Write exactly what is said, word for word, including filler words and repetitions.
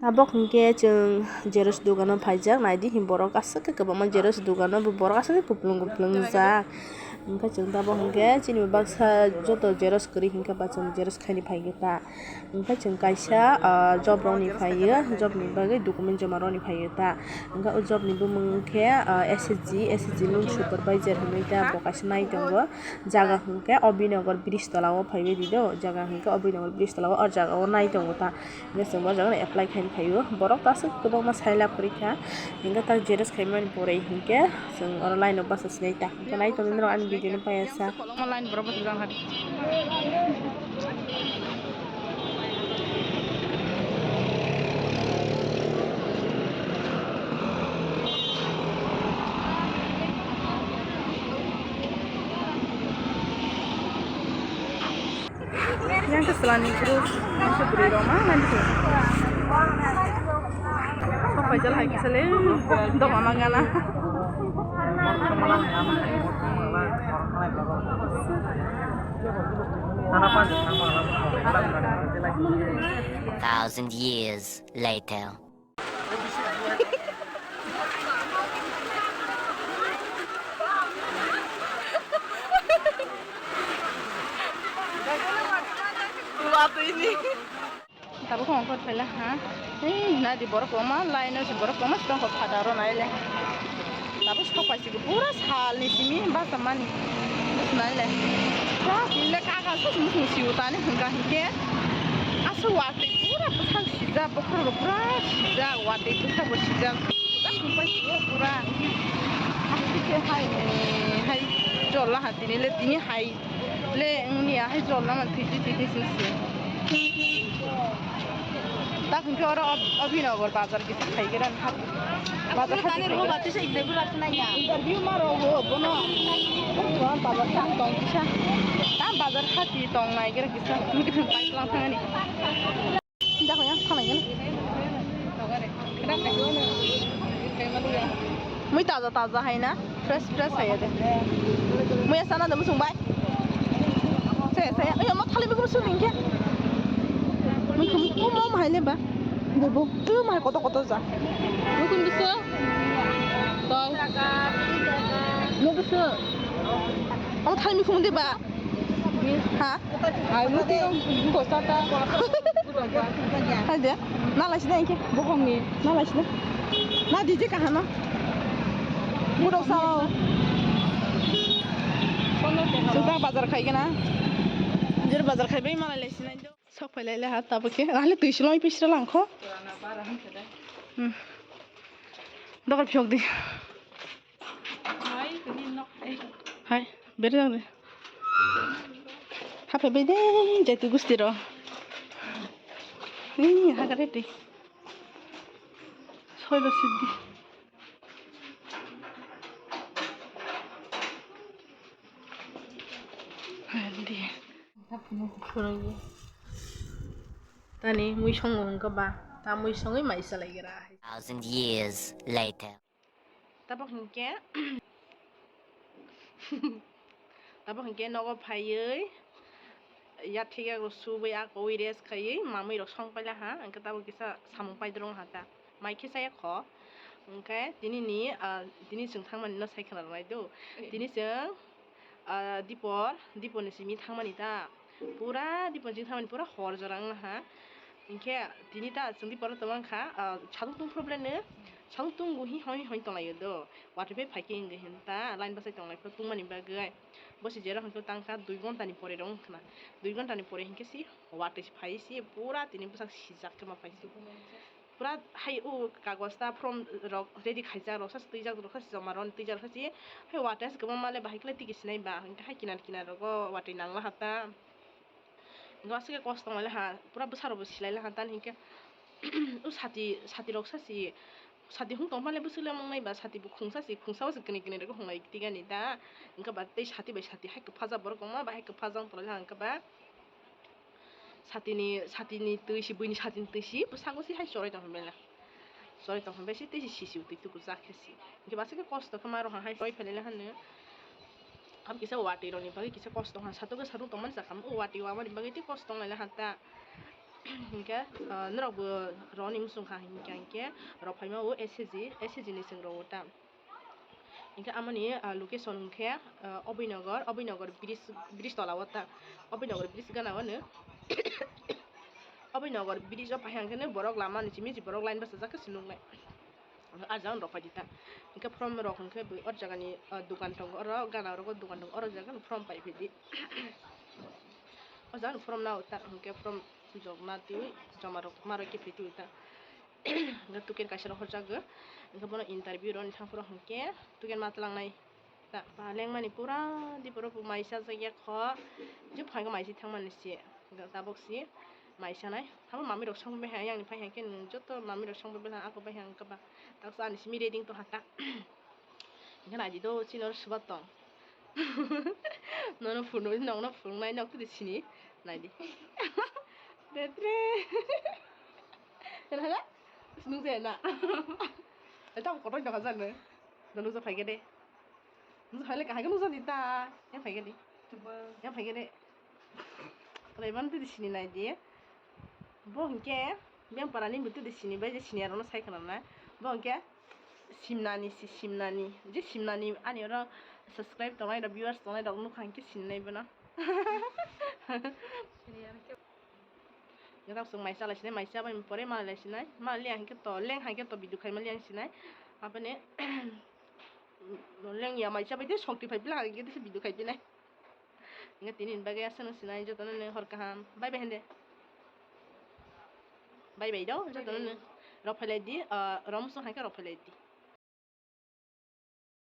Tabok hinkhe chwng xerox dogano phaijak, naidi hin borok aswk khe kwbangma xerox dogano, bo borok aswk khe kuplung kuplung jak. Hinkhe chwng tabok hinkhe chini baksa joto xerox kwrwi hinkhe ba chwng xerox khaini phaikhe ta. Hinkhe chwng kaisa, ah, job rokni phaiyo, job ni bagwi document joma rokni phaiyo ta. Hinkhe o job ni bumung hinkhe, ah, S H G, S H G loan supervisor hinwi ta bo kaisa nai tongo. Jaga hinkhe Abhinagar bridge tola o phaiwi di do, jaga hinkhe Abhinagar bridge tola o, o jaga o nai tongo ta. Hinkhe chwng bo jaga no apply khaini phaio. Borok ta aswk kwbangma sai lab kwrwi kha. Hinkhe ta xerox khaimani pore hinkhe chwng oro line o basa sinai ta. Hinkhe nai tongdi norok ani video no paiya sa. Kwbangma line borok bwsajak kha. Yang ke selani group, yang ke beri roma nanti. Sampai jalan lagi sele, dok mama gana. Thousand years later. Tabuk hongkor phaila ha. Hei, nadi borok kwbangma, line o se borok kwbangma se tongkha phataro naile. Tabuk sok pai sigi pura salni simi basa mani. Bus naile. Pura sile kaga sok musu siu tani hwnkha hinkhe. Aswk watwi pura bwsak sijak, bokhorok pura sijak, watwi bwsak bo sijak. Pura sumpai sio pura. Aswk khe hai, hai, jol laha tini le tini hai. Le wngni ahai jol lama thwitwi thwitwi sing sing. Tak hinkhe oro Ab-, Abhinagar bazar kisa khai khe rani hati. Bazar hati khai khe. Interview ma rw o bono. Bazar hati tong kisa. Ta bazar hati tong nai khe kisa. Mui khe thang pai tlang thangani. Jago ya, thanai gana. Mui taja taja hai na, fresh fresh hai de. Mui asa na de musung bai. Saya saya, ayo ma thali bikum sung ningke. Mui kum kum mom hai le ba. Bobo, tu mai koto koto ja. Mui kum bisu. Tol. Mui bisu. Ama thali bikum de ba. Ha? Hai, muti rong, muti rong sata. Hai de, na lai sina engke, bohong ni, na lai sina. Na D J kahano. Muti rong sao. Sudah bazar khai gana. Jor bazar khai bai malai lai sina. Sok phai lai le ha, tabuk khe. Ahli tui silong pisra langkho. Hmm. Dogar phiok di. Hai, beri dong de. Hape bai de, jaitu gusti ro. Ni hagare de. Soi do siddi. Hai, di. Tani mui songo hwnkha ba, ta mui songwi mai salai gra. Thousand years later. Tabok hinkhe, tabok hinkhe nogo phaiwi yathek yago subwi a kowi rest khaiwi mamwi rok song paila ha, hinkhe tabok kisa samung paidrong ha ta, mai khe chaya kho, hinkhe tini ni, ah, tini chwng thangmani no sai khwna rwnai do, tini chwng, ah, dipor, dipor ni simi thangmani ta, pura dipor ni simi thangmani pura hor jora wngna ha, hinkhe tini ta chwng dipor o tongma wngkha, ah, satung tung problem no. Satung tungo hi hoi hoi tonglaio do. Watwi phai phaikhe wngwi hinta line bwsai tonglai phuru tungmani bagwi. Bo se jera hwnkhe tangkha dui ghonta ni pore rw wngkhna. Dui ghonta ni pore hinkhe se watwi se phai se pura tini bwsak sijak khe ma phai se. Pura hai o kagoz ta form rok ready khaijak rok sa se twijak rok sa se joma rok twijak rok sa se. Hai watwi se kwbangma le bahai khe le tiki sinai ba hinkhe hai kinar kinar rogo watwi nang la ha ta. Hinkhe aswk khe kosto wnglailai ha, pura bwsarokbo silailai ha, tamni hinkhe o sati, satirok sasi, sati hung tongphale bwswk lemang nai ba, sati bo khungsa si, khungsa o se kwnwi kwnwi rokhe hunglai tigani da, hinkhe ba tei sati bai sati hai kwphaza borok kwbangma ba hai kwphaza wng tonglailai ha, hinkhe ba satini, satini twi si, buini satini twi si, bwskango si hai chorwi tongphai bailai. Chorwi tong hwnbai se tei se sisi twi tuku jak khe se. Hinkhe bo aswk khe kosto khe ma rw ha hai chorwi phailai hwnwi. Abo kisa watwi rokni bagwi kisa kosto ha. Satung khe satung tongmani chakha o watwi wamani bagwi tei kosto wnglailai ha ta. Hinkhe, ah, norok bo roni muchung kha hinkhe, hinkhe rok phaima o S G, S G ni chwng rwo ta. Hinkhe amoni, ah, location hinkhe, ah, Obinagar, Obinagar bridge, bridge tola o ta. Obinagar bridge gana o no. Obinagar bridge o phai hinkhe no borok lama ni simi si borok line bwsajak khe si nuknai. Ah, jang rok phai di ta. Hinkhe from rok hinkhe bo or jaga ni, ah, dukan tongo, oro gana rogo dukan tongo, oro jaga ni from pai phai di. O jaga ni from na o ta hinkhe from jok na twi joma rok ma rok khe phai twi ta. Hinkhe tuken kaisa rok horjago. Hinkhe bono interview roni thang phuru hinkhe tuken ma twlangnai. Ta, ba lengmani pura di borok bo mai chajak ya kho. Je phaikhe mai si thangmani se. Tabok si mai sanai. Hamo mami rok song bai hai, yang ni phai hai khe nwng joto mami rok song bai belai ako bai hai ang kaba. Tak sa ani simi reading to hata. Hinkhe nai di do chini oro swbak tong. Nono phunuk, nokno phunuknai nok twi sini. Nai di. Tetre. Hala? Nung je na. Eta kotor jaga jane. Nung je phai khe de. Nung phai le kahai nung je ta. Yang phai khe de. Yang phai khe de. Khlai ban twi sini nai di. Bo hinkhe beng para ni butu de sini bai je sini aro sai khana na. Bo hinkhe simnani si simnani. Je simnani ani oro subscribe tongnai rok viewers tongnai rok nukha hinkhe sinai bono. Nokha song mai chalai sinai, mai chabai pore malai sinai, malai ang khe to leng hai khe to video khai mali ang sinai. Apani leng ya mai chabai de sokti phai pila ang khe de video khai pinai. Nge tini bagwi aswk sinai jotono ne hor kaham. Bye bye hende. Bye bye do jotono ne. Rok phailai di, ah, rom song hai khe rok phailai di.